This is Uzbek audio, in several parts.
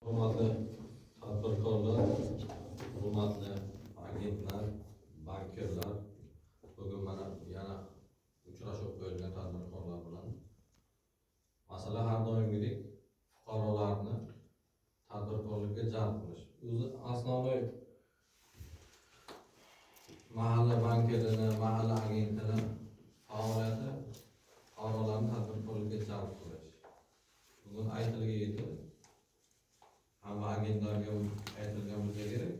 Hurmatli tadbirkorlar, hurmatli agentlar, bankirlar, bugun mana yana uchrashuv qo'yilgan tadbirkorlar bilan. Masala har doimgidek fuqarolarni tadbirkorlikka jalb qilish. O'zi основной mahalla bankirini, mahalla agentini faoliyati fuqarolarni tadbirkorlikka jalb qilish. Bugun aytilgan edi, hamma agentlarga aytilgan bo'lsa kerak,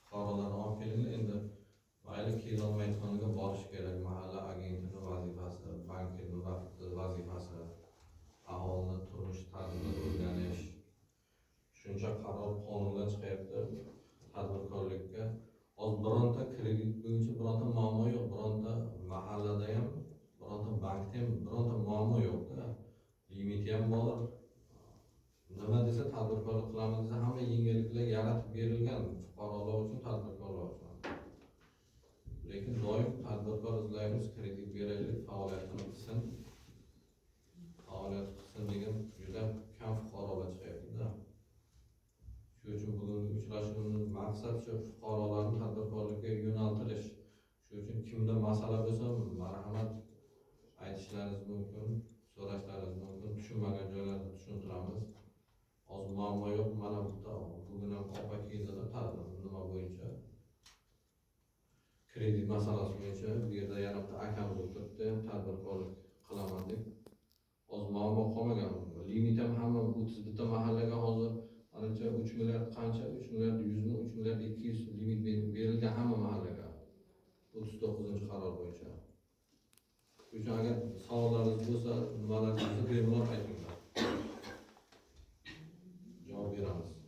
fuqarolarni olib kelinglar. Endi mayli, kelolmayotganiga borish kerak. Mahalla agentini vazifasi, bankirni vazifasi aholini turmush tarzini o'rganish. Shuncha qaror, qonunlar chiqyapti tadbirkorlikka. Hozir bironta kredit bo'yicha bironta muammo yo'q, bironta mahallada ham, bironta bankda ham bironta muammo yo'qda. Limiti ham bor. Nima desa, tadbirkorlik qilamiz desa, hamma yengilliklar yaratib berilgan fuqarolar uchun, tadbirkorlar uchun. Lekin doim tadbirkor izlaymiz, kredit beraylik, faoliyatini qilsin, faoliyat qilsin degan juda kam fuqarolar chiqyaptida. Shuning uchun bugungi uchrashuvimiz maqsad shu fuqarolarni tadbirkorlikka yo'naltirish. Shuning uchun kimda masala bo'lsa, marhamat, aytishlaringiz mumkin, so'rashlaringiz mumkin. Tushunmagan joylarni tushuntiramiz. Hozir muammo yo'q. Mana bitta bugun ham opa keldilar, nima bo'yicha, kredit masalasi bo'yicha. Bu yerda yana bitta akamiz o'tiribdi, tadbirkorlik qilaman deb. Hozir muammo qolmagan. Limit ham hamma 31 ta mahallaga hozir manimcha 3 milliard qancha, 3 milliard 100 mi, 3 milliard 200 limit berilgan hamma mahallaga 39-qaror bo'yicha. Shuning uchun agar savollaringiz bo'lsa, nimalar bo'lsa, bemalol aytinglar, javob beramiz.